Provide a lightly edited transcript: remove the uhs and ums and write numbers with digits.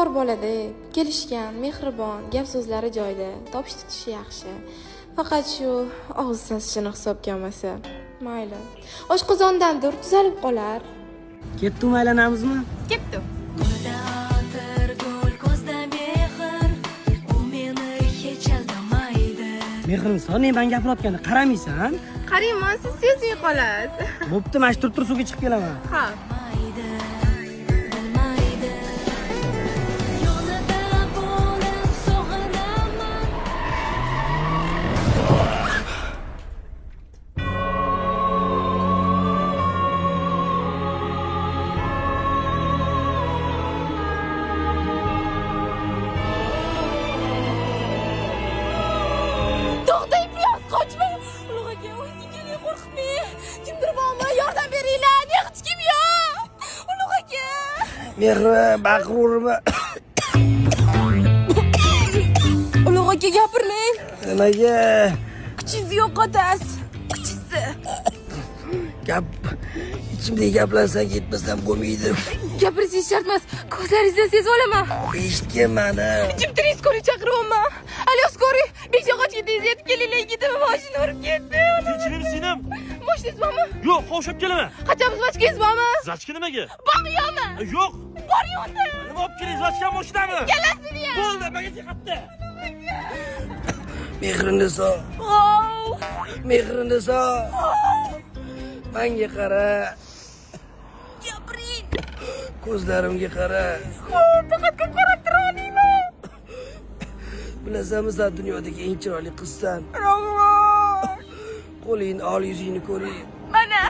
Zo'r bolada, kelishgan, mehribon, gap so'zlari joyida, topish tutishi yaxshi. Faqat shu og'iz sasishini hisobga olmasa. Mayli. Oshqozondandir, tuzalib qolar. Ketdim, aylanamizmi? Ketdi. Qo'lda atir gul, ko'zda mehr, u meni hech aldamaydi. Mehriniso, ne men gapirayotganda qaramaysan? Qarayman, siz sezmay qolasiz. Bo'pti, mana shu turib tur, suvga chiqib kelaman. Ha. Bilmaydi, bilmaydi. Yonida bo'lib sog'inaman. To'xtang, piyoz, qochmang. Ulug' aka, o'zingiz keling, qo'rqitmang. Kimdir bormi? Yordam beringlar. Hech kim yo'q. Ulug' aka. Mehri, baqiraverma. Ulug' aka, gapirmang. Nimaga? Kuchingizni yo'qotasiz. Kuchingizni. Gap ichimdagi gaplarsan ketmasam bo'lmaydi. Gapirishingiz shart emas. Ko'zlaringizdan sezib olaman. Eshitgin mani. Jim turing, скорый chaqiryapman. Alo, скорый. Beshyog'ochga tez yetib kelinglar, yigitim mashina urib ketdi. Tinchlikmi singlim? Mashinangiz bormi? Yo'q, qo'shib kelaman. Qachon жвачка ngiz bormi? Жвачка nimaga? Bormi yo'qmi? Yo'q. Boring unda. Nima olib keling, жвачка mashinami? Kelasizmi ham? Bo'ldi, menga chiqibdi. Mehriniso, Wow. Mehriniso. Menga qara, Gapiring. ko'zlarimga qara. Xo'p, faqat ko'p qarab tura olmayman. Bilasanmi, sen dunyodagi eng chiroyli qizsan. Rahmat. Qo'lingni ol, yuzingni ko'ray.